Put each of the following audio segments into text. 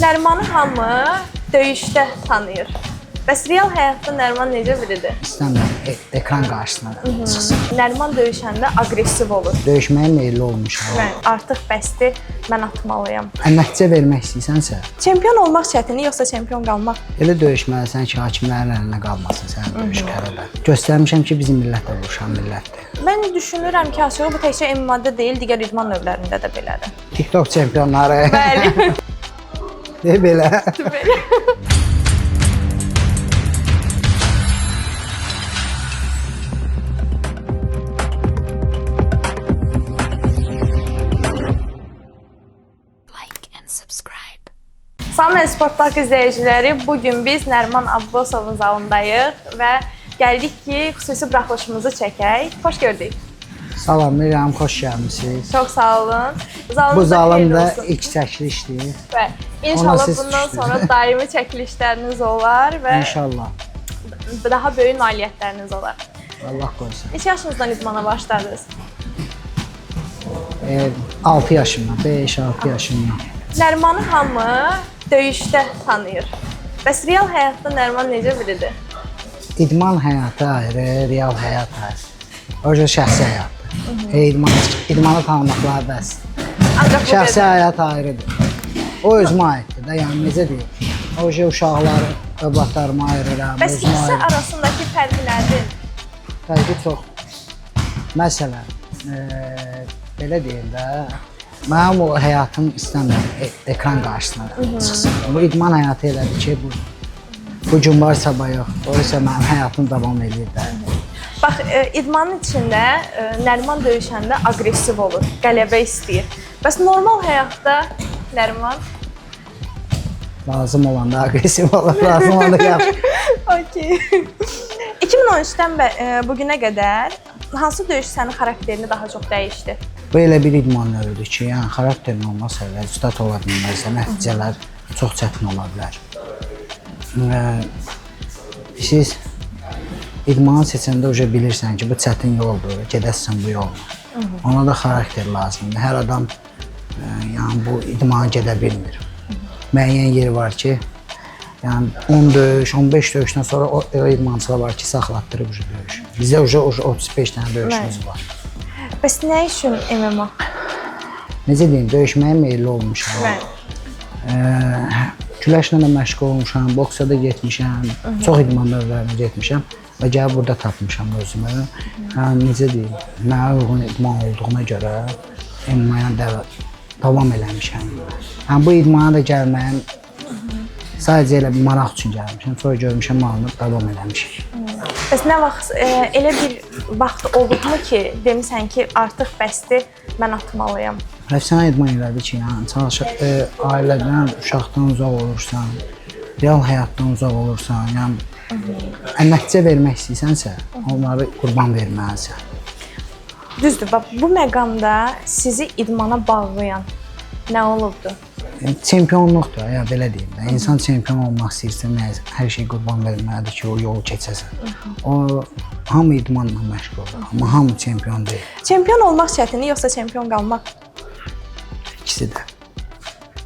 Nərimanı hamı döyüşdə tanıyır. Bəs real həyatda Nəriman necə biridir? İstəmirəm ekran qarşısına çıxsın. Nəriman döyüşəndə aqressiv olur. Döyüşməyə meyilli olmuşam. Mən artıq bəsdir, mən atmalıyam. Nəticə vermək istəyirsənsə, Çempion olmaq çətindir yoxsa çempion qalmaq? elə döyüşməlisən ki, hakimlərin əlinə qalmasın sənin döyüş qələbə. Göstərmişəm ki, bizim millət də vuruşan millətdir. Mən düşünürəm ki, açığı bu təkcə MMA-da deyil, digər idman növlərində də belədir. TikTok çempionları. Bəli. De belə. Belə. Like and subscribe. Salam əziz Sport Park izləyiciləri, bu gün biz Nəriman Abbasovun zalındayıq və gəldik ki, xüsusi buraxılışımızı çəkək. Xoş gördük. Salamlayıram, xoş gəlmisiniz. Çox sağ olun. Zalımız Bu da xeyirli zalımda olsun. ilk çəkilişdir. Və Ona inşallah siz bundan düşdünüz. sonra daimi çəkilişləriniz olar və İnşallah. daha böyük nailiyyətləriniz olar. Allah qoysun. Neçə yaşınızdan idmana başladınız? 6 yaşımdan, 5-6 yaşımdan. Nərimanı hamı döyüşdə tanıyır. Bəs real həyatda Nəriman necə biridir? İdman həyatı ayrı, real həyat ayrı. O cür şəxsi həyatdır. İdmanı tanımaqlar bəs. Ancaq bu Şəxsi qədər. həyat ayrıdır. O özümə aiddir də, yəni necə deyim. O cür uşaqları, övladlarımı ayırıram, Bəs özümə ikisi ayırıram. arasındakı fərq nədir? Fərqi çox. Məsələn, belə deyim də, mənim o həyatım istəmirəm ekran qarşısına çıxsın. Bu idman həyatı elədir ki, bu gün var, sabah yox. O isə mənim həyatım davam eləyir də. Bax, idmanın içində Nəriman döyüşəndə aqressiv olur, qələbə istəyir. Bəs normal həyatda Nəriman? Lazım olanda aqressiv olur, lazım olanda yaxşı. Okey. 2013-dən bu günə qədər hansı döyüş sənin xarakterini daha çox dəyişdi? Bu elə bir idman növüdür ki, yəni xarakterin olmasa, rezultat ola bilməzsə, nəticələr çox çətin ola bilər. Siz idmanı seçəndə uje bilirsən ki, bu çətin yoldur, gedəsən bu yolla. Ona da xarakter lazımdır. Hər adam yəni bu idmana gedə bilmir. Müəyyən yer var ki, yəni 10 döyüş, 15 döyüşdən sonra o elə idmançılar var ki, saxlatdırıb uje döyüş. Bizdə uje 35 dənə döyüşümüz var. Bəs nə üçün MMA? Necə deyim, döyüşməyə meyilli olmuşam. Bəli. Güləşlə də məşğul olmuşam, boksa da getmişəm, çox idman növlərinə getmişəm və gəlib burada tapmışam özümü. Yəni necə deyim, mənə uyğun idman olduğuna görə MMA-ya davam eləmişəm. Yəni bu idmana da gəlməyim sadəcə elə bir maraq üçün gəlmişəm. Sonra görmüşəm alınıb davam eləmişik. Bəs nə vaxt elə bir vaxt olubmu ki, demisən ki, artıq bəsdir, mən atmalıyam? Professional idman elədir ki, yəni çalışır, ailədən, uşaqdan uzaq olursan, real həyatdan uzaq olursan, yəni nəticə vermək istəyirsənsə, onları qurban verməlisən. Düzdür, bax bu məqamda sizi idmana bağlayan nə olubdu? Çempionluqdur, ya belə deyim də. İnsan çempion olmaq istəyirsə, nə, hər şey qurban verməlidir ki, o yolu keçəsən. O hamı idmanla məşğul olur, amma hamı çempion deyil. Çempion olmaq çətindir yoxsa çempion qalmaq? İkisi də.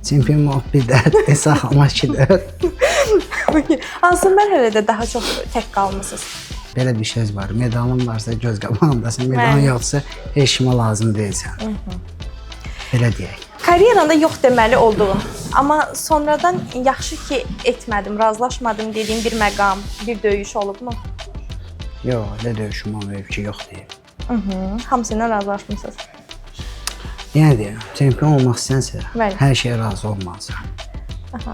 Çempion olmaq bir dərd, saxlamaq iki dərd. Hansı mərhələdə daha çox tək qalmısınız? Belə bir söz var. Medalın varsa göz qabağındasın, medalın Bəli. yoxsa heç kimə lazım deyilsən. Belə deyək. Karyeranda yox deməli olduğun, amma sonradan yaxşı ki etmədim, razılaşmadım dediyin bir məqam, bir döyüş olubmu? Yox, elə döyüşüm olmayıb ki, yox deyim. Hamısı ilə razılaşmısınız. Yenə deyirəm, çempion olmaq istəyənsə, Bəli. hər şeyə razı olmalısan.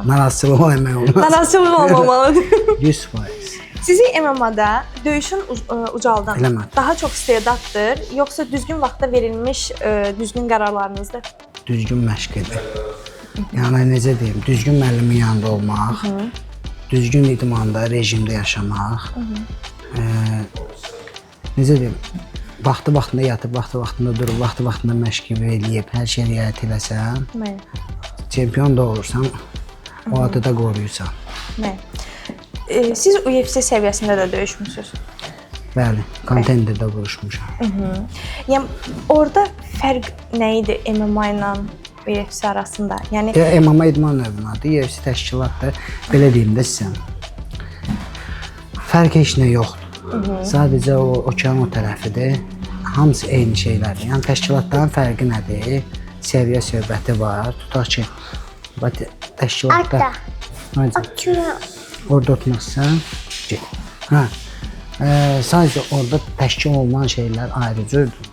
Narazılıq olmaq olmaz. Narazılıq olmamalıdır. 100%. Sizi MMA-da döyüşün ucaldan Eləmə. daha çox istedaddır, yoxsa düzgün vaxtda verilmiş düzgün qərarlarınızdır? Düzgün məşq edir. Yəni necə deyim, düzgün müəllimin yanında olmaq, düzgün idmanda, rejimdə yaşamaq. Necə deyim, vaxtı vaxtında yatıb, vaxtı vaxtında durub, vaxtı vaxtında məşq eləyib, hər şeyə riayət eləsən, Bəli. çempion da olursan, o adı da qoruyursan. Bəli. Siz UFC səviyyəsində də döyüşmüsünüz. Bəli, kontenderdə vuruşmuşam. Yəni orada fərq nə idi MMA ilə UFC arasında? Yəni MMA idman növünün adı, UFC təşkilatdır. Belə deyim də sizə. Fərq heç nə yoxdur. Sadəcə o okean o tərəfidir. Hamısı eyni şeylərdir. Yəni təşkilatların fərqi nədir? Səviyyə söhbəti var. Tutaq ki, təşkilatda orada oturmazsan, get. Hə. Sadəcə orada təşkil olunan şeylər ayrı cürdür.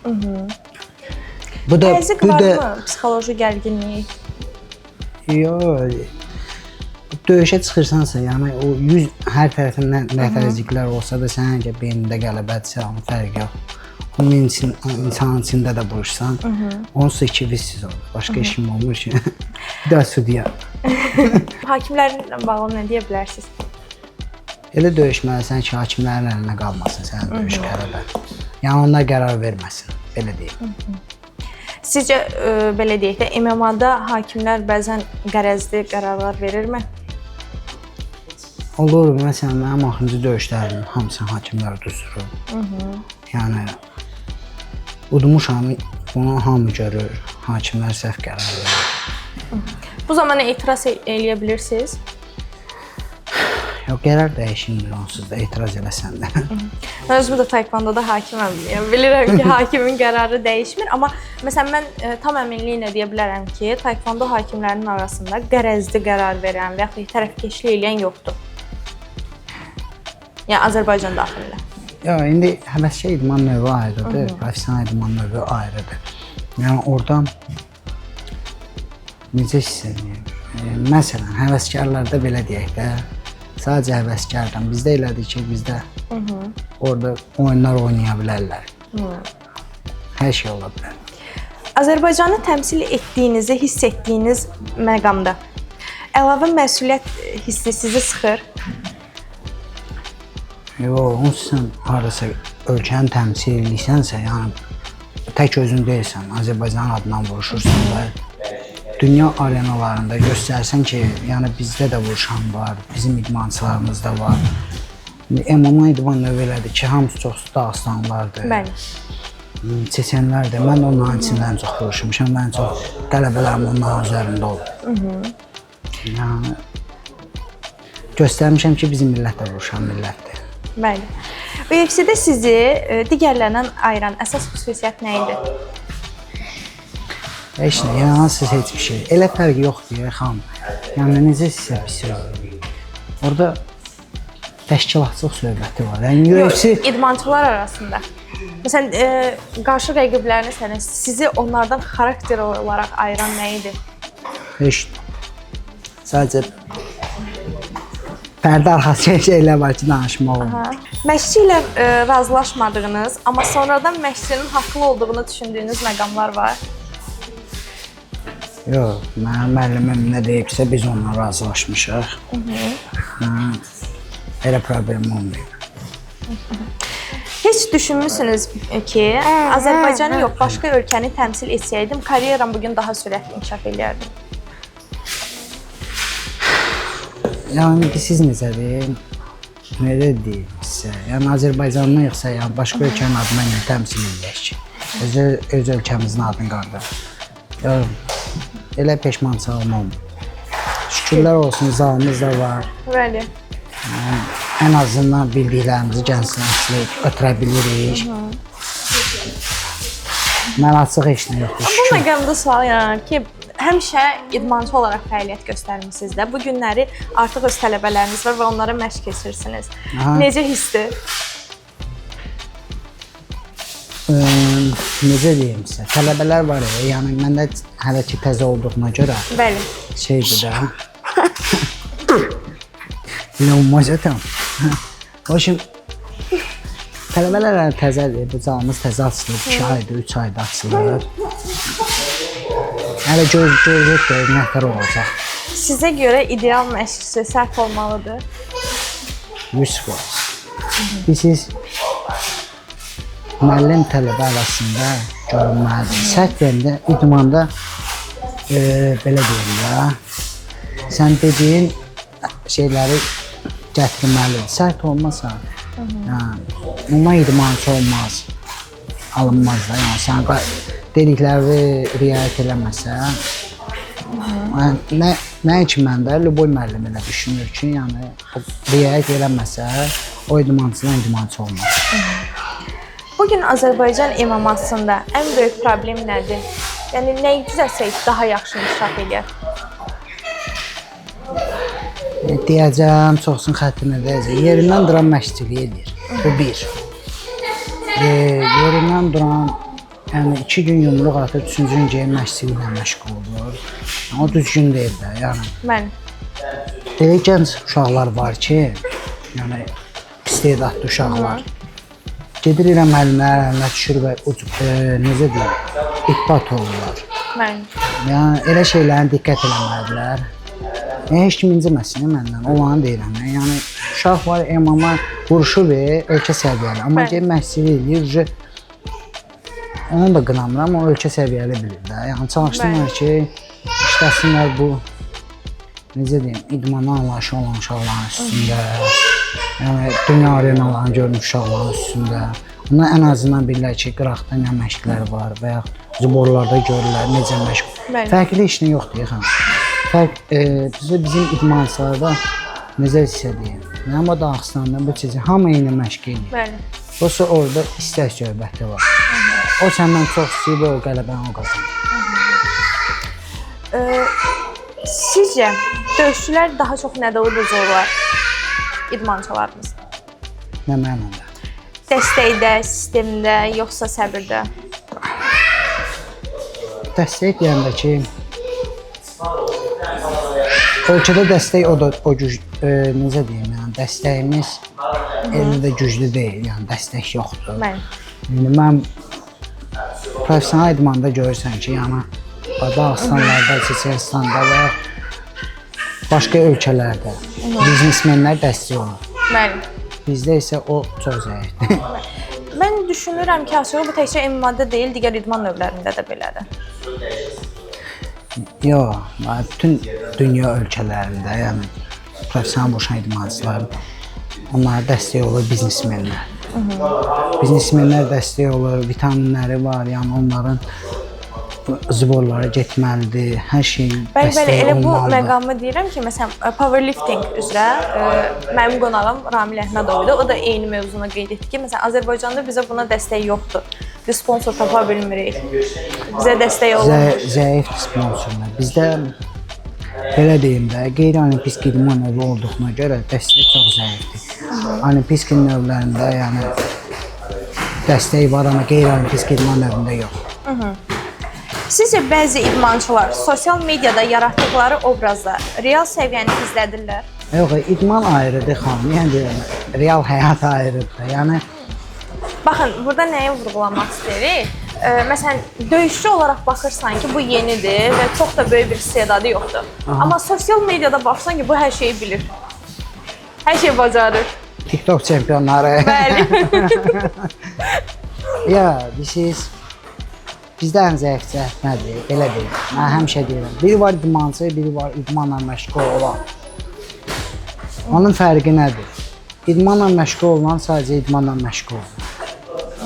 Bu da təzyiq bu da varmı? Psixoloji gərginlik? Yox. Döyüşə çıxırsansa, yəni o 100 hər tərəfindən nə təzyiqlər olsa da sənin əgər beynində qələbədirsə, onun fərqi yox. Onun insanın içində də vuruşsan, onsuz iki bizsiz olur. Başqa işim olmur ki. Bir daha su deyəm. Hakimlərlə bağlı nə deyə bilərsiniz? Elə döyüşməlisən ki, hakimlərin əlinə qalmasın sənin döyüş qələbə. Yəni onlar qərar verməsin, belə deyim. Sizcə belə deyək də, MMA-da hakimlər bəzən qərəzli qərarlar verirmi? Olur, məsələn, mənim axırıncı döyüşlərimin hamısını hakimlər düzdürür. Yəni udmuşam, bunu hamı görür. Hakimlər səhv qərar verir. Bu zaman etiraz eləyə bilirsiniz? Yox, qərar dəyişilmir onsuz da etiraz eləsən də. Mən özüm də taekvondoda hakiməm. Yəni bilirəm ki, hakimin qərarı dəyişmir, amma məsələn mən tam əminliklə deyə bilərəm ki, taekvondo hakimlərinin arasında qərəzli qərar verən və yaxud da tərəfkeşlik eləyən yoxdur. Yəni Azərbaycan daxilində. Yox, indi həvəskar idman növü ayrıdır, professional idman növü ayrıdır. Yəni orada necə hiss eləyim? Məsələn, həvəskarlarda belə deyək də, sadəcə həvəskardan. Bizdə elədir ki, bizdə orada oyunlar oynaya bilərlər. Hər şey ola bilər. Azərbaycanı təmsil etdiyinizi hiss etdiyiniz məqamda əlavə məsuliyyət hissi sizi sıxır? Yox, onsuz sən hardasa ölkəni təmsil edirsənsə, yəni tək özün deyilsən, Azərbaycanın adından vuruşursan da dünya arenalarında göstərsən ki, yəni bizdə də vuruşan var, bizim idmançılarımız da var. İndi MMA idman növü elədir ki, hamısı çox dağıstanlardır. Bəli. Çeçenlər də. Mən onların içindən çox vuruşmuşam, mən çox qələbələrim onların üzərində olub. Yəni göstərmişəm ki, bizim millət də vuruşan millətdir. Bəli. UFC-də sizi digərlərindən ayıran əsas xüsusiyyət nə idi? Heç nə, yəni hansısa heç bir şey. Elə fərqi yoxdur ya, xanım. Yəni necə sizə bir söz deyim. Orada təşkilatçılıq söhbəti var. Yəni UFC idmançılar arasında. Məsələn, qarşı rəqibləriniz, yəni sizi onlardan xarakter olaraq ayıran nə idi? Heç nə. Sadəcə pərdə arxası şeylər var ki, danışmaq olmur. Məşqçi ilə razılaşmadığınız, amma sonradan məşqçinin haqlı olduğunu düşündüyünüz məqamlar var? Yox, mənim müəllimim nə deyibsə biz onunla razılaşmışıq. Hə, elə problem olmayıb. Heç düşünmüsünüz ki, Azərbaycanı yox, başqa ölkəni təmsil etsəydim, karyeram bugün daha sürətli inkişaf eləyərdi? Yəni siz necə deyim? Necə deyim sizə? Yəni Azərbaycandan yoxsa yəni başqa ölkənin adına niyə təmsil eləyək ki? Öz ölkəmizin adını qaldıraq. Yox, elə peşmançılığım olmur. Şükürlər olsun, zalımız da var. Bəli. Ən azından bildiklərimizi gənc nəslə ötürə bilirik. Narahatlıq heç nə yoxdur. Bu məqamda sual yaranır ki, həmişə idmançı olaraq fəaliyyət göstərmisiniz də. Bu günləri artıq öz tələbələriniz var və onlara məşq keçirirsiniz. Aha. Necə hissdir? Necə deyim sizə? Tələbələr var ya, yəni məndə hələ ki təzə olduğuna görə Bəli. şeydir də. Elə olmaz zaten. Hoşum tələbələr hələ təzədir. Bu zalımız təzə açılıb, 2 aydır, 3 aydır açılır. Hələ görürük də nətər olacaq. Sizə görə ideal məşqçi sərt olmalıdır. 100%. Bilirsiniz, müəllim tələbə arasında görünməlidir. Sərt deyəndə idmanda belə deyim də, sən dediyin şeyləri gətirməlidir. Sərt olmasa, yəni, ondan idmançı olmaz, alınmaz da. Yəni sən dedikləri riayət eləməsən, Yəni, nə ki məndə, lüboy müəllim elə düşünür ki, yəni riayət eləməsə, o idmançıdan idmançı olmaz. Bu gün Azərbaycan MMA-sında ən böyük problem nədir? Yəni nəyi düzəltsək daha yaxşı inkişaf eləyər? Deyəcəm, çoxsun xətrinə deyəcəm. Yerindən duran məşqçilik eləyir. Bu bir. Yerindən duran, yəni 2 gün yumruq atıb, üçüncü gün geyin məşqçiliklə məşğul olur. Yəni, o düzgün deyil də, yəni. Mən Elə gənc uşaqlar var ki, yəni istedadlı uşaqlar. Gedir elə müəllimlərin əlinə düşür və necə deyim, itbat olurlar. Mən Yəni elə şeylərin diqqət eləməlidirlər. Yəni, heç kim inciməsin məndən, olanı deyirəm. Yəni uşaq var, MMA vuruşur ölkə səviyyəli, amma Bəli. ki məşqçilik eləyir, onu da qınamıram, o ölkə səviyyəli bilir də. Yəni çalışsınlar ki, işləsinlər bu necə deyim, idmana anlayışı olan uşaqların üstündə. Yəni dünya arenalarını görmüş uşaqların üstündə. Onlar ən azından bilirlər ki, qıraqda nə məşqlər var və yaxud zborlarda görürlər necə məşq. Bəli. Fərqli heç nə yoxdur xanım. Fərq bizə bizim idmançılarda necə sizə deyim. Nə bu Dağıstanda, bu Çeçen, hamı eyni məşq eləyir. Bəli. Yoxsa orada istək söhbəti var. O səndən çox istəyir və o qələbəni o qazanır. Sizcə döyüşçülər daha çox nədə uduzurlar? İdmançılarımız. Nə mənada? Dəstəkdə, sistemdə, yoxsa səbirdə? Dəstək deyəndə ki, ölkədə dəstək o da o güc, necə deyim, yəni dəstəyimiz elə də güclü deyil, yəni dəstək yoxdur. Bəli. Yəni mən professional idmanda görürsən ki, yəni Dağıstanlarda, Çeçenistanda və başqa ölkələrdə biznesmenlər dəstək olur. Bəli. Bizdə isə o çox zəifdir. Mən düşünürəm ki, açığı bu təkcə MMA-da deyil, digər idman növlərində də belədir. Yox, bütün dünya ölkələrində, yəni professional vuruşan idmançılar, onlara dəstək olur biznesmenlər. Biznesmenlər dəstək olur, vitaminləri var, yəni onların zborlara getməlidir, hər şeyin Bəli, bəli, dəstəyi elə bu olmalıdır. məqamı deyirəm ki, məsələn, powerlifting üzrə mənim qonağım Ramil Əhmədov idi. O da eyni mövzunu qeyd etdi ki, məsələn, Azərbaycanda bizə buna dəstək yoxdur. Biz sponsor tapa bilmirik. Bizə dəstək olunmur. Zəif sponsorlar. Bizdə belə deyim də, qeyri-olimpik idman növü olduğuna görə dəstək çox zəifdir. Olimpik növlərində, yəni dəstək var, amma qeyri-olimpik idman növündə yox. Sizcə bəzi idmançılar sosial mediada yaratdıqları obrazda real səviyyəni gizlədirlər? Yox, idman ayrıdır xanım. Yəni deyirəm, real həyat ayrıdır. Yəni Baxın, burada nəyi vurğulamaq istəyirik? Məsələn, döyüşçü olaraq baxırsan ki, bu yenidir və çox da böyük bir istedadı yoxdur. Aha. Amma sosial mediada baxsan ki, bu hər şeyi bilir. Hər şeyi bacarır. TikTok çempionları. Bəli. Ya, bilirsiniz, bizdə ən zəif cəhət nədir? Belə deyim. Mən həmişə deyirəm. Biri var idmançı, biri var idmanla məşğul olan. Onun fərqi nədir? İdmanla məşğul olan sadəcə idmanla məşğul olur.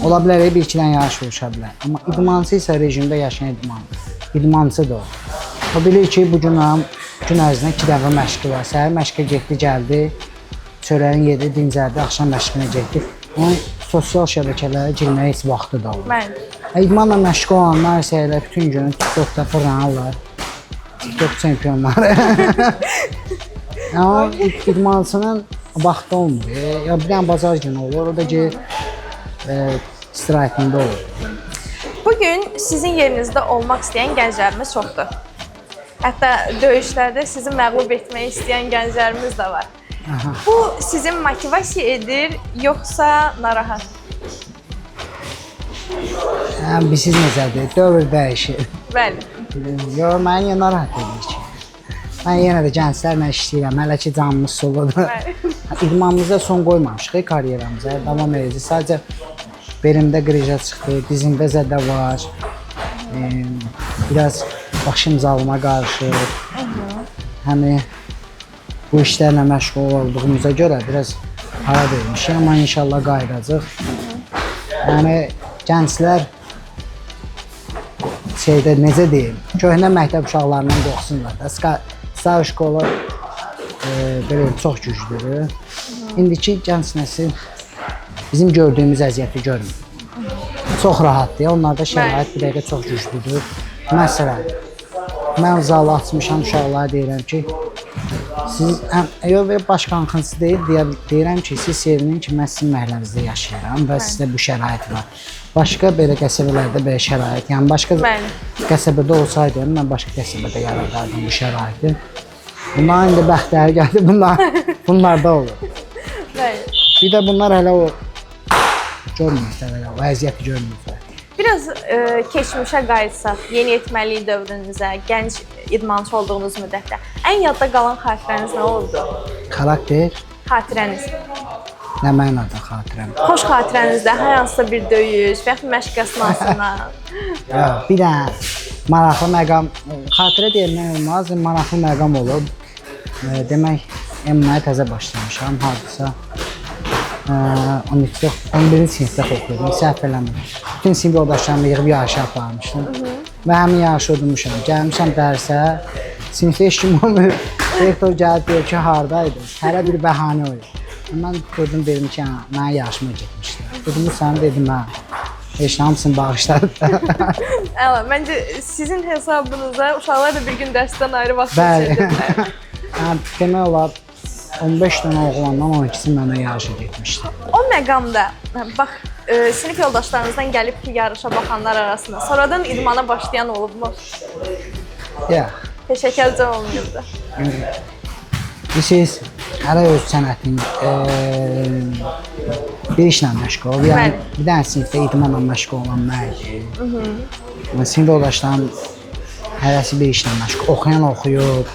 Ola bilər bir iki dənə yarış vuruşa bilər. Amma idmançı isə rejimdə yaşayan idmançıdır o. O bilir ki, bu gün mənim gün ərzində 2 dəfə məşqi var. Səhər məşqə getdi, gəldi, çörəyin yedi, dincəldi, axşam məşqinə getdi. Onun sosial şəbəkələrə girməyə heç vaxtı da olmur. Bəli. İdmanla məşğul olanlar isə elə bütün gün TikTokda fırlanırlar. TikTok çempionları. Amma idmançının vaxtı olmur. Ya bir dənə bazar günü olur, o da ki istirahətində olur. Bugün sizin yerinizdə olmaq istəyən gənclərimiz çoxdur. Hətta döyüşlərdə sizi məğlub etmək istəyən gənclərimiz də var. Aha. Bu sizi motivasiya edir, yoxsa narahat? Yəni, bilirsiniz necədir? Dövr dəyişir. Bəli. Yox, məni niyə narahat edir ki? Mən yenə də gənclərlə işləyirəm, hələ ki canımız soludur. Bəli. İdmanımıza son qoymamışıq, karyeramıza davam edəcəyik. Sadəcə belimdə qrıja çıxdı, dizimdə zədə var. Biraz başım zalıma qarışır. Həmi bu işlərlə məşğul olduğumuza görə biraz ara vermişik, amma inşallah qayıdacaq. Yəni gənclər Şeydə necə deyim, köhnə məktəb uşaqlarından qorxsunlar da. Star şkola belə çox güclüdür. İndiki gənc nəsil bizim gördüyümüz əziyyəti görmür. Çox rahatdır. Onlarda şərait bir dəqiqə çox güclüdür. Məsələn, mən zalı açmışam, uşaqlara deyirəm ki, siz həm yox və başqanxınçı deyil, deyirəm ki, siz sevinin ki, mən sizin məhəllənizdə yaşayıram və sizdə bu şərait var. Başqa belə qəsəbələrdə belə şərait, yəni başqa Bəli. qəsəbədə olsaydım, mən başqa qəsəbədə yaradardım bu şəraiti. Bunların indi bəxtləri gəldi, bunlar da olur. Bəli. Bir də bunlar hələ o görmürlər, hələ o əziyyəti görmürlər. Biraz keçmişə qayıtsaq, yeniyetməlik dövrünüzə, gənc idmançı olduğunuz müddətdə ən yadda qalan xatirəniz nə oldu? Xarakter Xatirəniz. nə mənada xatirəm? Xoş xatirənizdə hər hansısa bir döyüş və yaxud məşq əsnasında. Yox, bir dənə maraqlı məqam, xatirə deyilmək olmaz, maraqlı məqam olub. Demək, MMA-ya təzə başlamışam, hardasa 12-də, 11-ci sinifdə oxuyurdum, səhv eləmirəm. Bütün sinif yoldaşlarımı yığıb yarışa aparmışdım. Və həmin yarışı udmuşam. Gəlmişəm dərsə, sinifdə heç kim olmur. Direktor gəlib deyir ki, hardaydınız? Hərə bir bəhanə oyur. Mən durdum dedim ki, hə, mənə yarışma getmişdi. Dedim, sən dedim, hə. Heç nə, hamısını bağışladı. Əla, məncə sizin hesabınıza uşaqlar da bir gün dərsdən ayrı vaxt Bəli. keçirdilər. Yəni, demək olar 15 dənə oğlandan 12-si mənə yarışa getmişdi. O məqamda bax, sinif yoldaşlarınızdan gəlib ki, yarışa baxanlar arasında sonradan idmana başlayan olubmu? Ya, Peşəkarca olmayıbdı. Bilirsiniz, hələ öz sənətin bir işlə məşğul ol. Yəni Bəli. bir dənə sinifdə idmanla məşğul olan mən idim. Sinif yoldaşlarım hərəsi bir işlə məşğul. Oxuyan oxuyub,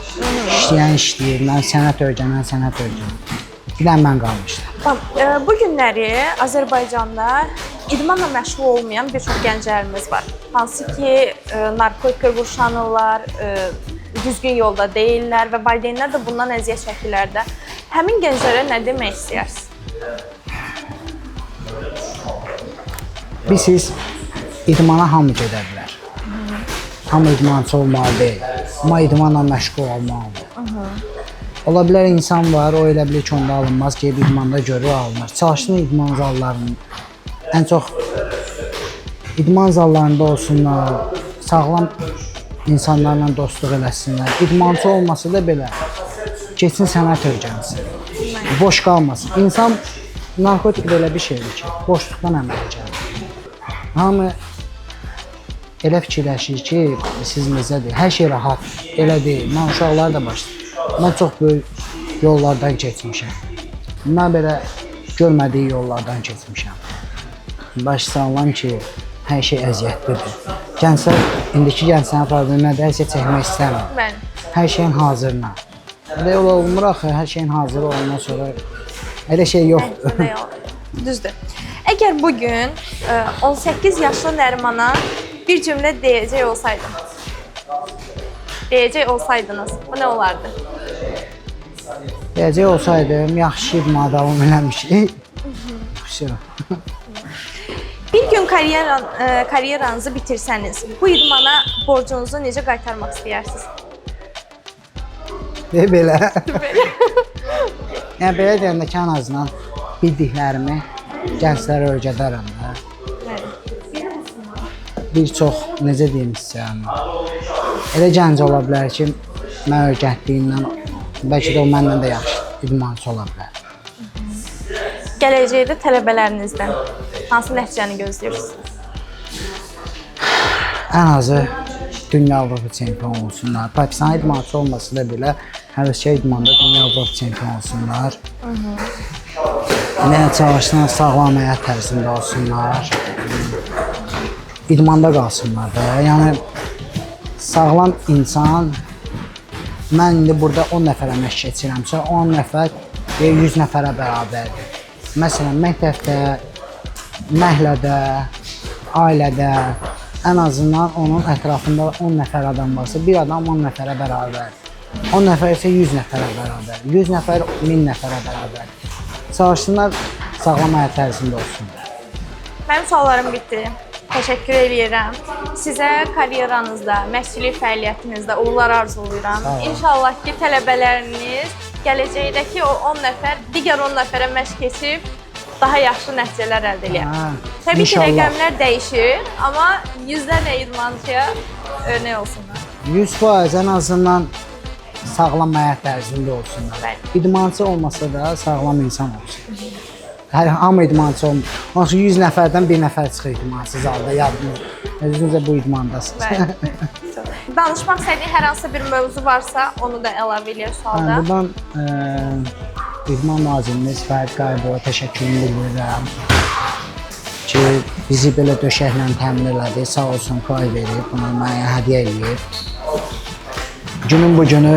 işləyən işləyir, mən sənət öyrənən sənət öyrənir. Bir dənə mən qalmışdım. Bax, bu günləri Azərbaycanda idmanla məşğul olmayan bir çox gənclərimiz var. Hansı ki, narkotika qurşanırlar, düzgün yolda deyillər və valideynlər də bundan əziyyət çəkirlər də. Həmin gənclərə nə demək istəyirsiniz? Bilirsiniz, idmana hamı gedə bilər. Hamı idmançı olmalı deyil. Amma idmanla məşğul olmalıdır. Ola bilər insan var, o elə bilir ki, onda alınmaz, gedib idmanda görür, alınır. Çalışsın idman zallarının, ən çox idman zallarında olsunlar, sağlam insanlarla dostluq eləsinlər. İdmançı olmasa da belə getsin sənət öyrənsin. Boş qalmasın. İnsan narkotik də elə bir şeydir ki, boşluqdan əmələ gəlir. Hamı elə fikirləşir ki, siz necədir? Hər şey rahat. Elə deyil. Mən uşaqlar da başlayır. Mən çox böyük yollardan keçmişəm. Mən belə görmədiyi yollardan keçmişəm. Baş salınan ki, hər şey əziyyətlidir. Gənclər, indiki gənclərin problemi nədir? Əziyyət çəkmək istəmir. Bəli. Hər şeyin hazırına. Elə yol olmur axı, hər şeyin hazırı olandan sonra elə şey yoxdur. Elə yox. Düzdür. Əgər bu gün 18 yaşlı Nərimana bir cümlə deyəcək olsaydım, deyəcək olsaydınız, bu nə olardı? Deyəcək olsaydım, yaxşı idman davam eləmişik. Yaxşı. Bir gün karyeranızı bitirsəniz, bu idmana borcunuzu necə qaytarmaq istəyərsiniz? De belə. Yəni belə deyəndə ki, ən azından bildiklərimi gənclərə öyrədərəm də. Bəli. Bir çox, necə deyim sizə, yəni, elə gənc ola bilər ki, mən öyrətdiyimdən bəlkə də o məndən də yaxşı idmançı ola bilər. Gələcəkdə tələbələrinizdən hansı nəticəni gözləyirsiniz? Ən azı dünya Avropa çempionu olsunlar. Professional idmançı olmasa da belə həvəskar idmanda dünya Avropa çempionu olsunlar. Nə çalışsınlar, sağlam həyat tərzində olsunlar. İdmanda qalsınlar da. Yəni sağlam insan, mən indi burada 10 nəfərə məşq keçirəmsə, 10 nəfər 100 nəfərə bərabərdir. Məsələn, məktəbdə, məhəllədə, ailədə ən azından onun ətrafında 10 nəfər adam varsa, bir adam 10 nəfərə bərabərdir. 10 nəfər isə 100 nəfərə bərabər, 100 nəfər 1000 nəfərə bərabərdir. Çalışsınlar, sağlam həyat tərzində olsunlar. Mənim suallarım bitdi. Təşəkkür eləyirəm. Sizə karyeranızda, məşqçilik fəaliyyətinizdə uğurlar arzulayıram. Sağ olun. İnşallah ki, tələbələriniz gələcəkdəki o 10 nəfər digər 10 nəfərə məşq keçib daha yaxşı nəticələr əldə eləyər. Hə, Təbii ki, inşallah. rəqəmlər dəyişir, amma yüzlərlə idmançıya örnək olsunlar. 100% ən azından sağlam həyat tərzində olsunlar. Bəli. İdmançı olmasa da sağlam insan olsun. Hər hamı idmançı olmur. Hansı 100 nəfərdən bir nəfər çıxır idmansız halda yadınız. Özünüz də bu idmandasınız. Bəli. Danışmaq istədiyin hər hansı bir mövzu varsa, onu da əlavə eləyək Hə, sualda. buradan İdman nazirimiz Fərhad Qayıbova təşəkkürümü bildirirəm ki, bizi belə döşəklə təmin elədi. Sağ olsun, pay verib, bunu mənə hədiyyə eləyib. Günün bu günü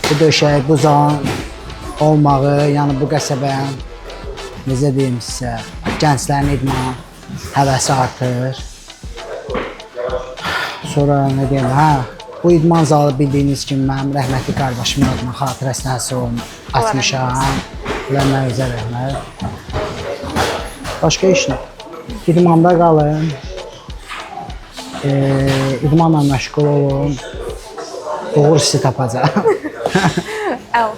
bu döşək, bu zalın olmağı, yəni bu qəsəbənin necə deyim sizə, gənclərin idman həvəsi artır. Sonra nə deyim, hə, bu idman zalı bildiyiniz kimi mənim rəhmətli qardaşımın adına xatirəsinə həsr olunub açmışam. Allah mənə rəhmət. Başqa heç nə. İdmanda qalın. İdmanla məşğul olun. Uğur sizi tapacaq. Əla.